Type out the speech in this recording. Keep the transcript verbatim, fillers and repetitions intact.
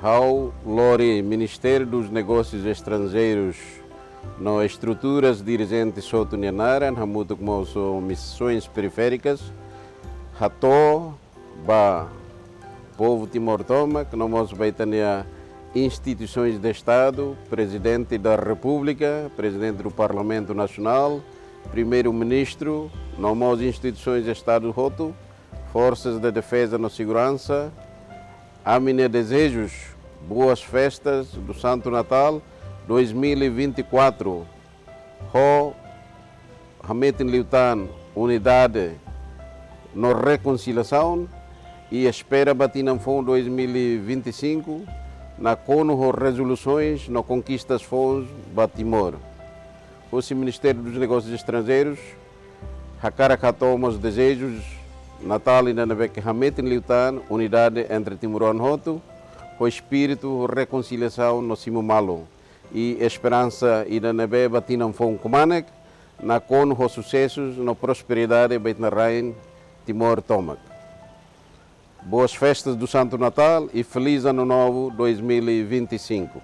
Ha'u lori Ministério dos Negócios Estrangeiros no estruturas dirijentes hotu nia naran, hamutuk ho missões periféricas, hato'o ba povu Timor tomak, no mós ba ita-nia instituições de Estado, Presidente da República, Presidente do Parlamento Nacional, Primeiro-Ministro, no mós instituições de Estado hotu, Forças de Defesa no Segurança, ami-nia deseja boas festas do Santo Natal dois mil e vinte e quatro, ho hametin liután unidade no rekonsiliasaun, i espera ba tinan foun dois mil e vinte e cinco nakonu ho rezolusaun no konkistas foun ba Timor. Husi Ministério dos Negócios Estrangeiros, hakarak hato'o mós deseja Natál ida ne'ebé ke hametin liután unidade entre timoroan hotu, ho espíritu rekonsiliasaun no simu malu, i esperansa ida ne'ebé ba tinan foun kmanek, nakonu ho susesu no prosperidade ba ita-nia rain Timor tomak. Boas festas do Santo Natal e feliz Ano Novo dois mil e vinte e cinco.